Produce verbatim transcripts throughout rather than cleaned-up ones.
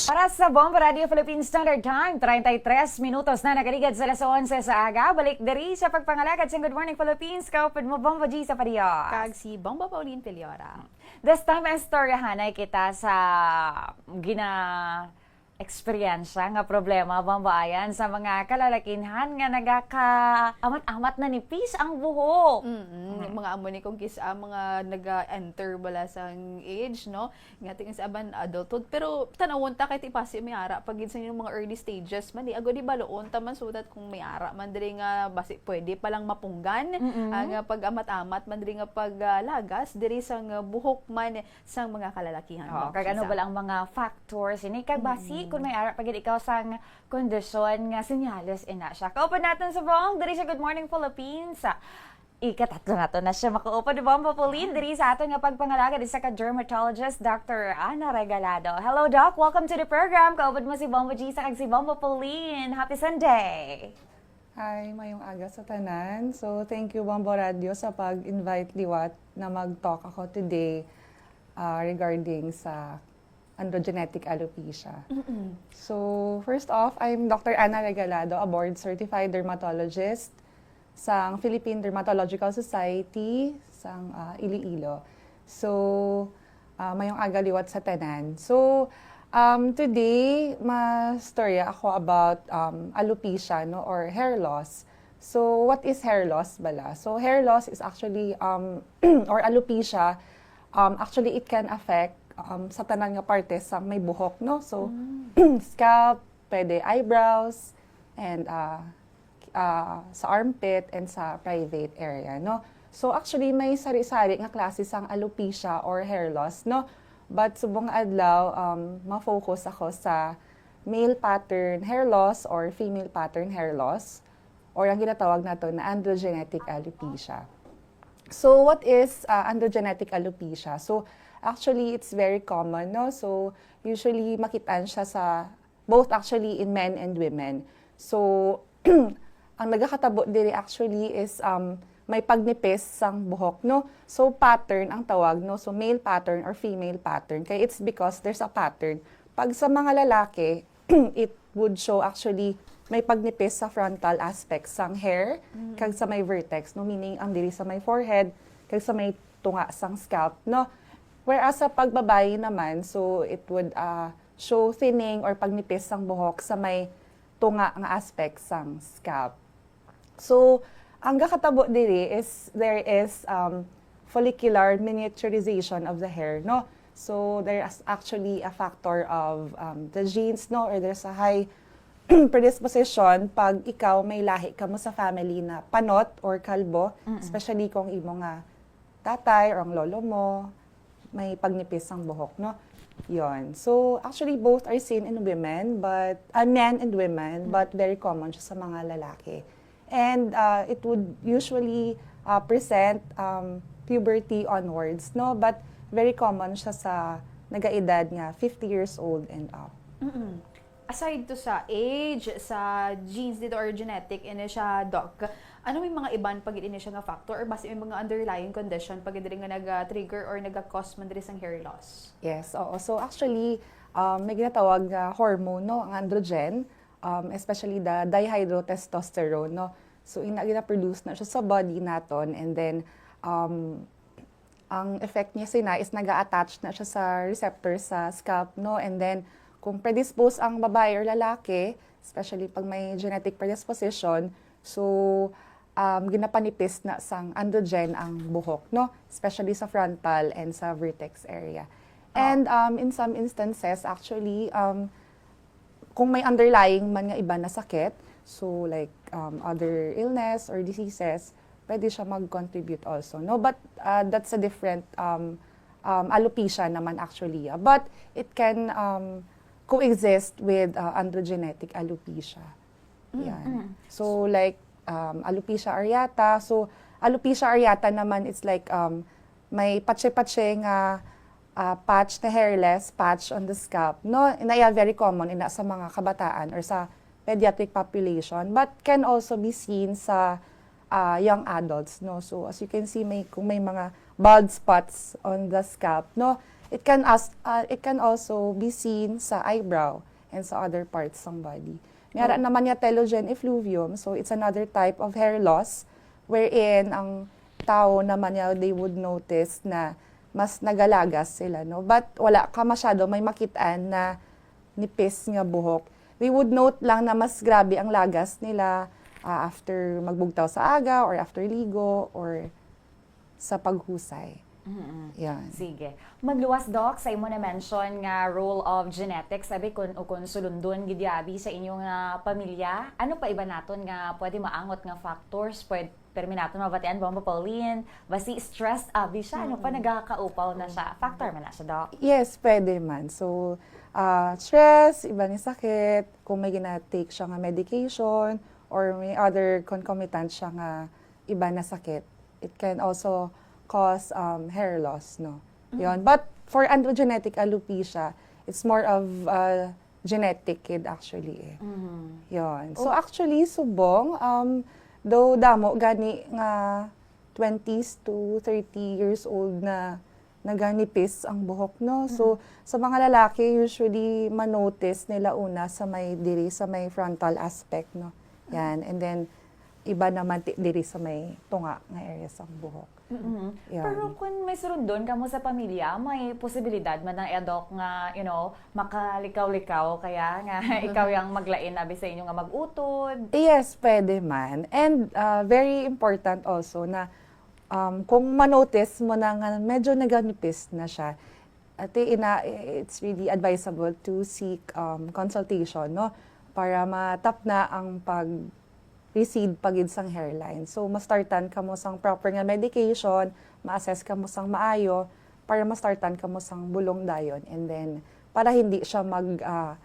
Para sa Bombo Radio Philippine Standard Time, treinta y tres minutos na nakaligad sa alas onse sa aga. Balik diri sa pagpangalagad sa Good Morning Philippines, kaupod mo, Bombo G sa Padios. Kag si Bombo Pauline Piliora. This time, istoryahanay kita sa gina-eksperyensya nga problema, Bombo Ayan, sa mga kalalakinhan nga nagaka-amat-amat na nipis ang buhok. Mm-mm. Mm. Mga amo ni kung kis-, ah, mga naga-enter bala sang age, no? Nga tingin sa aban adulthood. Pero tanawon ta kay tipasi may ara pa gid sa inyong mga early stages man, di agod di baloon ta man so that kung may ara man diri nga basi pwede pa lang mapunggan, Mm-mm. ah, nga pag-amat-amat man diri nga paglagas diri sang buhok man sang mga kalalakihan, Oo, Doc kag ano Chisa. Bala ang mga factors ini? Kag basi Mm. kung may ara pa gid ikaw sang kondisyon nga senyales ina siya. Kaupod naton sa Bong, diri sa Good Morning Philippines. Ikatatlo nato na siya makaupod, Bombo Pauline, diri sa aton nga pagpangalagad, isa ka dermatologist, Doctor Ana Regalado. Hello, Doc. Welcome to the program. Kaupod mo si Bombo G sa kag si Bombo Pauline. Happy Sunday! Hi, mayong aga sa tanan. So, thank you, Bombo Radio, sa pag-invite liwat na mag-talk ako today, ah, regarding sa androgenetic alopecia. Mm-mm. So, first off, I'm Doctor Ana Regalado, a board-certified dermatologist sang Philippine Dermatological Society sang, ah, Iloilo. So, ah, mayong aga liwat sa tanan. So, um, today, mastorya ako about, um, alopecia, no, or hair loss. So, what is hair loss bala? So, hair loss is actually, um, or alopecia, um, actually, it can affect, um, sa tanan nga parte sa may buhok, no? So, Mm. scalp, pwede eyebrows, and, ah, ah, sa armpit and sa private area, no? So, actually, may sari-sari nga klase sang alopecia or hair loss, no? But subong nga adlaw, um, ma-focus ako sa male pattern hair loss or female pattern hair loss, or ang ginatawag nato na androgenetic alopecia. So, what is, uh, androgenetic alopecia? So, actually, it's very common, no? So, usually, makitaan siya sa both actually in men and women. So, ang nagakatabo diri actually is, um, may pagnipis sang buhok, no? So, pattern ang tawag, no? So, male pattern or female pattern. Kay it's because there's a pattern. Pag sa mga lalaki, it would show actually may pagnipis sa frontal aspects sang hair, Mm. kag sa may vertex, no? Meaning, ang diri sa may forehead, kag sa may tunga sang scalp, no? Whereas sa pagbabayi naman, so it would, ah, show thinning or pagnipis sang buhok sa may tunga nga aspect sang scalp. So, ang gakatabo diri is there is, um, follicular miniaturization of the hair, no? So, there is actually a factor of, um, the genes, no? Or there's a high predisposition pag ikaw may lahi kamo sa family na panot or kalbo, Mm-mm. especially kung imo nga tatay or ang lolo mo, may pagnipis ang buhok, no? Yon. So, actually, both are seen in women, but, ah, men and women, Mm. but very common siya sa mga lalaki. And, ah, it would usually, ah, present, um, puberty onwards, no? But very common siya sa nagaedad nga fifty years old and up. Mm-mm. Aside to sa age, sa genes dito or genetic, ini siya, Doc, ano may mga iban pa gid ini siya nga factor or basi may mga underlying condition pa gid diri nga naga-trigger or naga-cause man diri sang hair loss? Yes, oo. So actually, um, may ginatawag nga hormone, no, ang androgen, um, especially the dihydrotestosterone, no. So ina gina-produce na siya sa body naton, and then, um, ang effect niya sina is naga-attach na siya sa receptor sa scalp, no? And then, kung predisposed ang babae or lalaki, especially pag may genetic predisposition, so, um, ginapanipis na sang androgen ang buhok, no? Especially sa frontal and sa vertex area. Ah. And, um, in some instances, actually, um, kung may underlying man nga iba na sakit, so like, um, other illness or diseases, pwede siya mag-contribute also, no? But, uh, that's a different, um, um, alopecia naman actually, ah. But it can, um, coexist with, uh, androgenetic alopecia. Mm, yan. Mm. So, like, um, alopecia areata. So, alopecia areata naman, it's like, um, may patse-patse nga, ah, patch na hairless, patch on the scalp, no? Ina iya very common ina sa mga kabataan or sa pediatric population, but can also be seen sa, ah, young adults, no? So, as you can see, may, kung may mga bald spots on the scalp, no? It can as, uh, it can also be seen sa eyebrow and sa other parts ng body. May ara naman nga telogen effluvium, so it's another type of hair loss wherein ang tao naman niya, they would notice na mas nagalagas sila, no? But wala ka masyado may makitaan na nipis nga buhok. They would note lang na mas grabe ang lagas nila, ah, after magbugtaw sa aga or after ligo or sa paghusay. Mm-mm. Yan. Sige. Magluwas, Doc, sa imo na-mention nga role of genetics, abi, kun, o kun sulundon gid ya, abi, sa inyo nga pamilya, ano pa iba naton nga pwede maangot nga factors? Pwede, permi naton mabatian, Bomba Pauline, basi stressed, abi siya, ano pa, nagakaupaw na siya. Factor man na siya, Doc. Yes, pwede man. So, ah, stress, iba nga sakit, kung may gina-take siya nga medication, or may other concomitant siya nga iba na sakit, it can also cause, um, hair loss, no? Yon. But for androgenetic alopecia, it's more of, uh, genetic kid actually, eh. Yon. So, actually, subong, um, though damo gani nga twenties to thirty years old na naganipis ang buhok, no? So, sa mga lalaki, usually, ma-notice nila una sa may, diri sa may frontal aspect, no? Yan. And then, iba naman ti-, diri sa may tunga nga area sang buhok. Mm-mm. Yan. Pero kung may sulundon kamo sa pamilya, may posibilidad man ang edok nga, you know, makalikaw-likaw kaya nga ikaw yang maglain abi sa inyo nga mag-utod? Yes, pwede man. And, ah, very important also na, um, kung ma-notice mo na nga medyo naganipis na siya, ati ina, i-, it's really advisable to seek, um, consultation, no? Para matapna ang pag-recede pa gid sang hairline. So, ma-startan kamo sang proper nga medication, ma-assess kamo sang maayo, para ma-startan kamo sang bulong dayon. And then, para hindi siya mag, ah,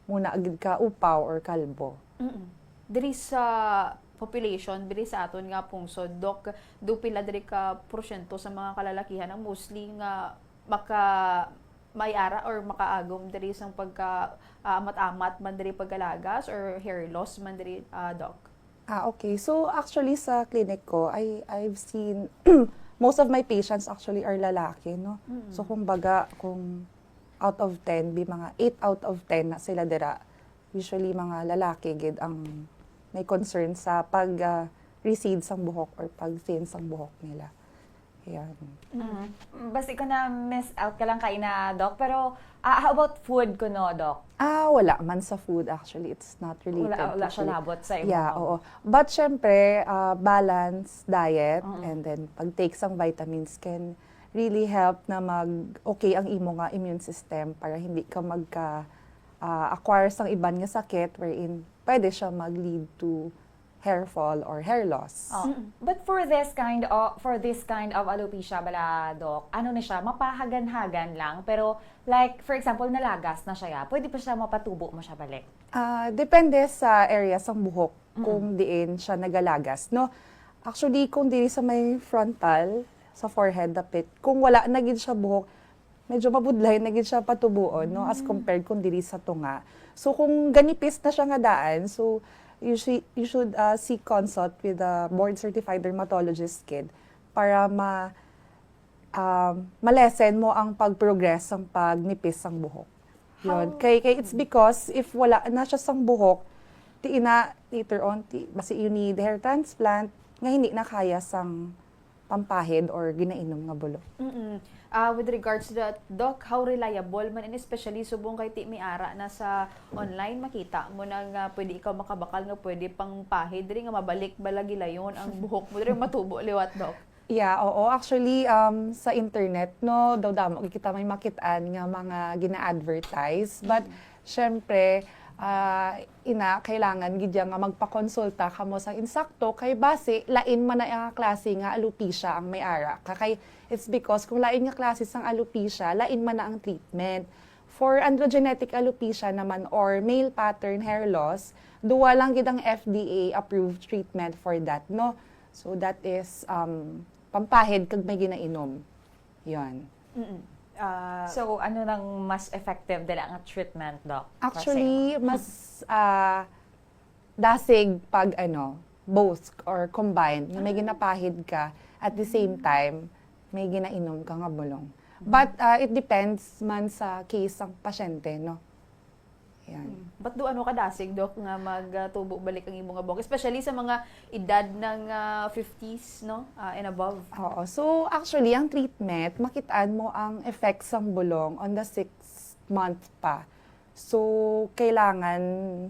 muna gid ka upaw or kalbo. Mm-mm. Diri sa population, diri sa aton nga pungsod, Doc, do pila diri ka porsyento sa mga kalalakihan ang mostly nga maka-, may ara or makaagom diri sang pagka, ah, amat-amat man diri pagkalagas or hair loss man diri, ah, Doc? Ah, okay. So, actually, sa clinic ko, I, I've seen, most of my patients actually are lalaki, no? Mm. So, kumbaga, kung out of ten, bi mga eight out of ten na sila dira. Usually, mga lalaki gid ang may concern sa pag, ah, recede sang buhok or pag thin sang buhok nila. Yan. Mm. Basi ko na miss out ka lang kaina, Doc, pero, ah, how about food kuno, Doc? Ah, wala man sa food, actually. It's not related Wala, wala to siya food. labot sa imo. Yeah, oo. But syempre, ah, balanced diet Mm. and then pag-take sang vitamins can really help na mag-okay ang imo nga immune system para hindi ka magka, ah, acquire sang iban nga sakit wherein pwede siya mag-lead to hair fall or hair loss. Oh. Mm-mm. But for this kind of, for this kind of alopecia bala, Doc, ano na siya, mapahagan-hagan lang, pero like, for example, nalagas na siya, ya, pwede pa siya mapatubo mo siya balik? Ah, depende sa area sang buhok Mm. kung diin siya nagalagas, no? Actually, kung diri sa may frontal, sa forehead, dapit, kung wala na gid siya buhok, medyo mabudlay na gid siya patubuon, no, as Mm. compared kung diri sa tunga. So, kung ganipis na siya nga daan, so, you should, you should, ah, seek consult with a board-certified dermatologist kid para ma-, um, ma-lessen mo ang pag-progress sang pagnipis sang buhok. Yun. How? Kay, kay it's because if wala na siya sang buhok, ti ina, later on, ti, basi you need hair transplant, nga hindi na kaya sang pampahid or ginainom nga bulong. Mm-mm. Ah, with regards to that, Doc, how reliable man, and especially subong kay ti may ara na sa online, makita mo na nga pwede ikaw makabakal nga pwede pang pahid diri nga mabalik bala gilayon ang buhok mo diri matubo liwat, Doc? Yeah, oo. Actually, um, sa internet, no, daw damo gid kita may makitaan nga mga gina-advertise. But, Mm. syempre, ah, ina, kailangan gid ya nga magpakonsulta kamo sa insakto kay basi lain man na nga klase nga alopecia ang may ara ka. Kay it's because kung lain nga klase sang alopecia, lain man na ang treatment. For androgenetic alopecia naman or male pattern hair loss, duwa lang gid ang F D A approved treatment for that, no? So that is, um, pampahid kag may ginainom. Yon. Mm-mm. Ah, So, ano nang mas effective dala nga treatment, Doc? Actually, mas, ah, dasig pag, ano, both or combined, nga may Ah. ginapahid ka, at the same Mm. time, may ginainom ka nga bulong. But uh, it depends man sa case sang pasyente, no? Yan. But do ano kadasig, Doc, nga magtubo balik ang imo nga buhok? Especially sa mga edad ng ah, fifties, no? Ah, and above. Oo. So, actually, ang treatment, makitaan mo ang effects sang bulong on the sixth month pa. So, kailangan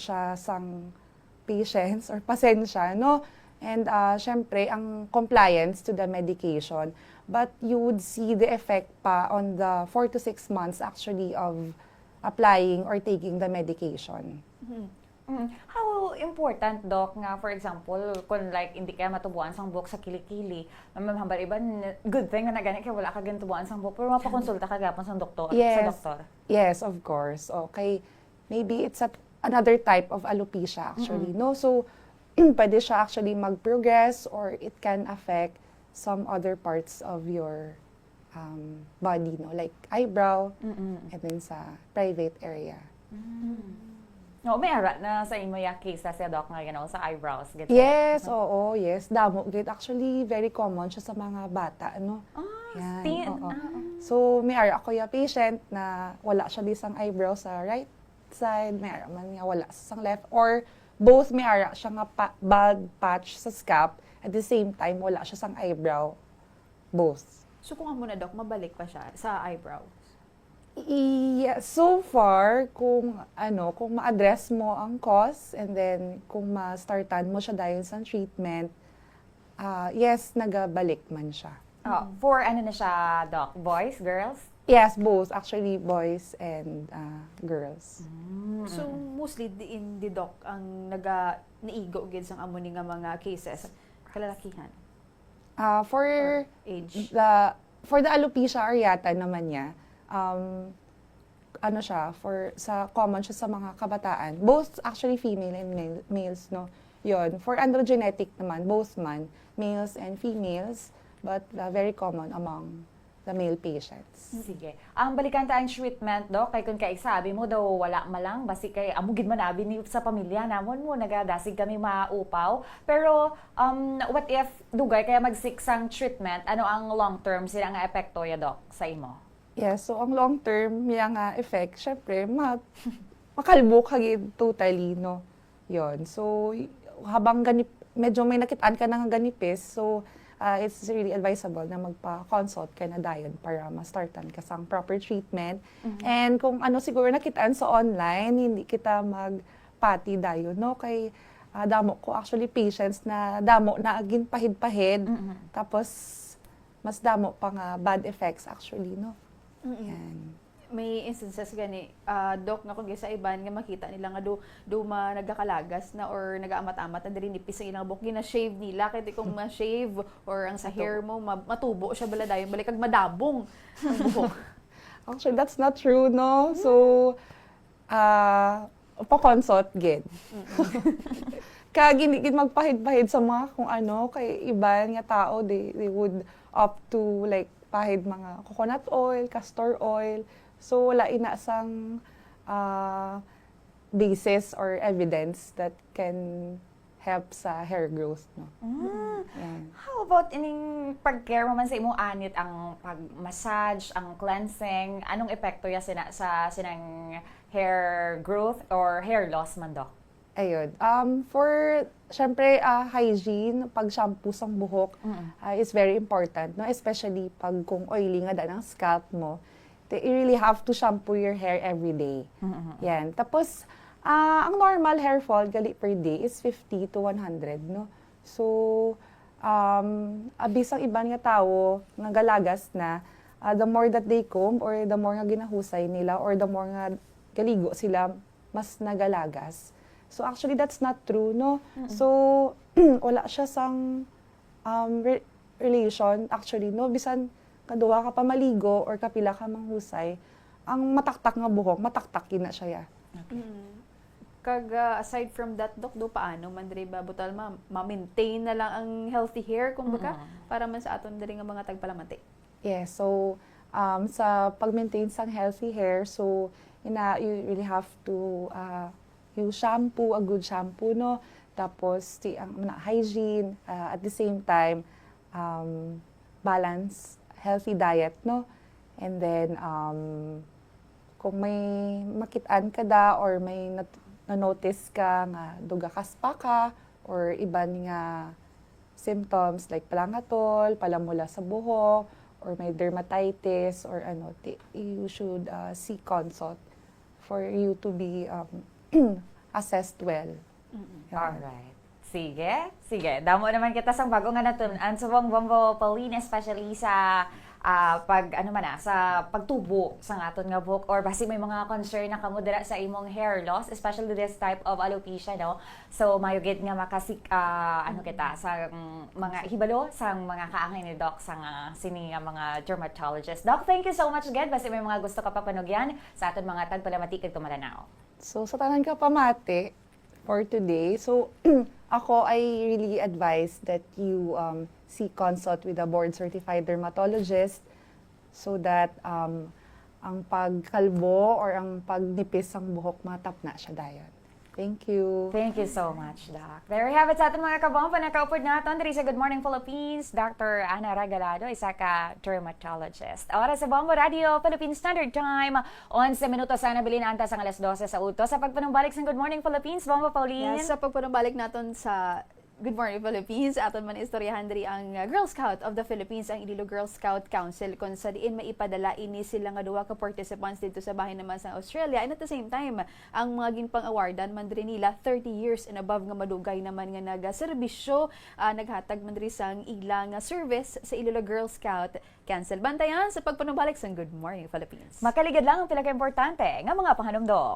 siya sang patience or pasensya, no? And uh, syempre, ang compliance to the medication. But you would see the effect pa on the four to six months actually of applying or taking the medication. Mm. How important, Doc, nga, for example, kung like, hindi kaya matubuan sang buhok sa kilikili, mamahambal iban, good thing na nagani kay wala ka gintubuan sang buhok, pero mapakonsulta ka gapon sang doktor, sa Yes. doktor. Yes, of course. Okay. Maybe it's a, another type of alopecia actually, no? So, pwede siya actually mag-progress or it can affect some other parts of your um, body, no? Like eyebrow, Mm-mm. and then sa private area. No, may ara na sa imo ya case sa Doc nga, you know, sa eyebrows, gid. Yes, oo, yes. Damo gid. Actually, very common siya sa mga bata, no? Ah, Yan, thin. Oo. Ah, ah. So, may ara ako ya patient na wala siya di sang eyebrow sa right side, may ara man nga wala sa sang left, or both may ara siya nga pa- bald patch sa scalp, at the same time, wala siya sang eyebrow. Both. So kung amo na, Doc, mabalik pa siya sa eyebrows? Yeah, so far, kung ano, kung ma-address mo ang cause and then kung ma-startan mo siya dayon sa treatment, ah, yes, nagabalik man siya. Oh, for ano na siya, Doc? Boys, girls? Yes, both. Actually, boys and ah, girls. So mostly diin di, Doc, ang naga naigo gid sang amo ni nga mga cases, kalalakihan? Ah, for Age? the for the alopecia areata naman niya, um, ano siya, for sa common siya sa mga kabataan. Both actually female and male, males, no. Yon, for androgenetic naman, both man, males and females, but uh, very common among the male patients. Sige. Ang balikan ta ang treatment, Doc, kay kung kay sabi mo daw wala malang, basi kay amo gid man abi ni sa pamilya namon mo, nagadasig kami maupaw. Pero um, what if dugay kaya mag-seek sang treatment, ano ang long term sila nga epekto ya, Doc, sa imo? Yes, so ang long term niya nga effect, syempre, ma makalbo ka gid totally, no? Yon. So, y- habang ganip, medyo may nakitaan ka na nga ganipis, so uh, it's really advisable na magpa-consult ka na dayon para ma-startan ka sang proper treatment. And kung ano siguro nakitaan sa online, hindi kita magpati dayon, no? Kay uh, damo ko actually patients na damo na agin pahid-pahid. Tapos, mas damo pa nga bad effects actually, no? Yan. May instances gani, ah, Doc, nga kung sa iban nga makita nila nga do, do ma nagakalagas na or nagaamat-amat na diri nipis ang ilang buhok, gina-shave nila, kay di kung ma-shave or ang sa hair mo ma- matubo siya bala dayon balik kag madabong ang buhok. Actually, that's not true, no? So, ah, pa-consult gid. Kag hindi gid magpahid-pahid sa mga kung ano, kay iban nga tao, they, they would opt to like pahid mga coconut oil, castor oil. So, wala ina sang ah, basis or evidence that can help sa hair growth, no? Mm. Yan. How about ining pag-care mo man sa imong anit, ang pag-massage, ang cleansing, anong epekto ya sina, sa sinang hair growth or hair loss man, Doc? Ayun. Um, for, syempre, ah, hygiene, pag-shampoo sang buhok ah, is very important, no? Especially pag kung oily nga daan ang scalp mo, te- you really have to shampoo your hair every day. Yan. Tapos, ah, ang normal hair fall gali per day is fifty to one hundred, no? So, um, abi sang iban nga tawo nga galagas na, ah, the more that they comb or the more nga ginahusay nila or the more nga galigo sila, mas nagalagas. So actually, that's not true, no? So, wala siya sang um, re- relation, actually, no? Bisan kaduha ka pa maligo or kapila ka manghusay, ang mataktak nga buhok, mataktak gid na siya, ya. Mm. Kag ah, aside from that, Doc, do paano man diri ba butal ma- ma-maintain na lang ang healthy hair, kumbaga, para man sa aton diri nga mga tagpalamanti? Yes, so um, sa pag-maintain sang healthy hair, so ina you really have to uh, use shampoo, a good shampoo, no? Tapos si ang na hygiene, uh, at the same time um, balance healthy diet, no? And then, um, kung may makit-an ka da or may nat-, na-notice ka nga duga kaspa ka or iban nga symptoms like palangatol, palamula sa buhok, or may dermatitis or ano, ti-, you should, uh, seek consult for you to be, um, assessed well. Yun. Alright. Sige, sige. Damo naman kita sang bago nga natun-an subong, Bombo Pauline, especially sa, ah, pag, ano man na, sa pagtubo sa aton nga buhok, or basi may mga concern na kamo dira sa imong hair loss, especially this type of alopecia, no? So, mayo gid nga makasik-, ah, ano kita, sa, mm, mga hibalo sang mga kaangay ni Doc sa nga sini nga mga dermatologist. Doc, thank you so much gid. Basi may mga gusto ka pa panugyan sa aton mga tagpalamati kag tumalanaw. So, sa tanan ka pamati for today, so, ako, I really advise that you, um, seek consult with a board-certified dermatologist so that, um, ang pagkalbo or ang pagnipis sang buhok, matapna siya dayon. Thank you. Thank you so much, Doc. There we have it sa aton mga kabombo. Nakaupod naton diri sa Good Morning Philippines, Doctor Ana Regalado, isa ka dermatologist. Oras sa Bombo Radio, Philippine Standard Time, onse minutos ang nabilin antas ang alas dose sa uto. Sa pagpanumbalik sa Good Morning Philippines, Bombo Pauline. Yes, sa pagpanumbalik naton sa Good Morning Philippines, aton man istoryahan diri ang, uh, Girl Scout of the Philippines, ang Iloilo Girl Scout Council, kung sa diin maipadala ini sila nga duha ka participants didto sa bahin naman sa Australia. And at the same time, ang mga ginpang-awardan man diri nila thirty years and above nga madugay naman nga nagaserbisyo, ah, naghatag man diri sang ila nga service sa Iloilo Girl Scout Council. Bantayan sa pagpanumbalik sang Good Morning Philippines. Makaligad lang ang pila ka importante nga mga pangalumdom.